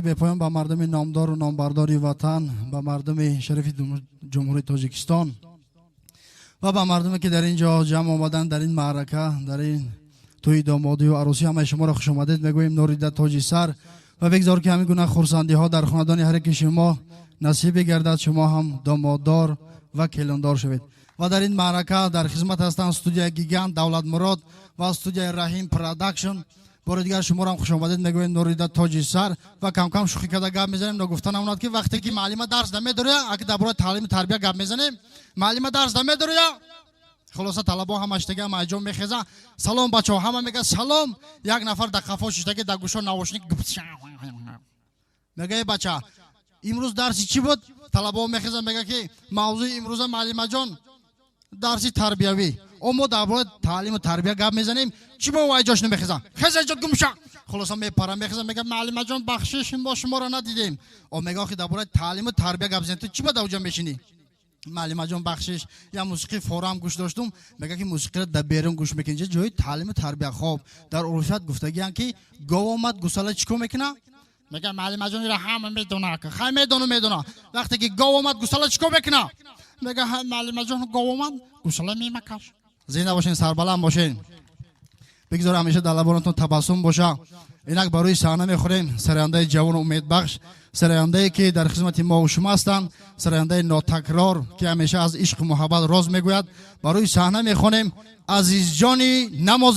Бепоён ба мардуми номдору номбардори ватан, ба мардуми шарифи Ҷумҳурии Тоҷикистон ва ба мардуме, ки дар ин ҷо ҷамъ омаданд, дар ин маърака, дар ин тӯи домодию арӯсӣ, ҳамаи шуморо хушомадед мегӯем. Норида тоҷи сар ва бигзор, ки ҳамин гуна хурсандиҳо дар хонадони ҳар яки шумо насиб гардад, шумо ҳам домоддор ва келиндор шавед. Ва дар ин маърака дар хизмат ҳастанд студияи «Гигант», Давлатмурод ва студияи «Раҳим Продакшн». Бори дигар шуморо хушомадед мегӯем, норида тоҷи сар. Ва камкам шӯхӣ карда гап мезанем. Ногуфта намонад, ки вақте ки муаллима дарс намедоря, аки дар бораи таълиму тарбия гап мезанем, муаллима дарс намедоря, хулоса, талабо ҳама шитаги, ҳама айҷон мехеза: «Салом, бачаҳо!» Ҳама мега: «Салом!» Як нафар дар қафо шиштаги, дар гӯшо наушник мега: «Эй бача, имрӯз дарси чӣ буд?» Талабо мехеза, мега, ки мавзӯи имрӯза, муаллимаҷон, дарси тарбиявӣ. О, мо дар бораи таълиму тарбия гап мезанем, чӣ бо вай ҷош намехеза? Хеза, ҷо гумша! Хулоса, мепара, мехеза, мега: «Муаллимаҷон, бахшиш, мо шуморо надидем». О мега: «Охи, дар бораи таълиму тарбия гап занем, ту чӣ ба дар уҷа мешинӣ?» «Муаллимаҷон, бахшиш, я мусиқии форам гӯш доштум». Мега, ки мусиқиро дар берун гӯш мекунӣ, ҷои таълиму тарбия. Хоб, дар урфият гуфтагиянд, ки гов омад, гусала чӣ кор мекуна? Мега: «Муаллимаҷон, ира ҳама медона». Хай, медону, медона. Вақте ки гов омад, гусала чӣ кор мекуна? Мега: «Муаллимаҷон, гов омад, гусала мемакаш». Зинда бошен, сарбаланд бошен, бигзор ҳамеша дар лабонатон табассум боша. Инак барои саҳна мехӯрем сарояндаи ҷавону умедбахш, сарояндае, ки дар хизмати мо шумо ҳастанд, сарояндаи нотакрор, ки ҳамеша аз ишқу муҳаббат роз мегӯяд. Барои саҳна мехонем Азизҷони Намоз.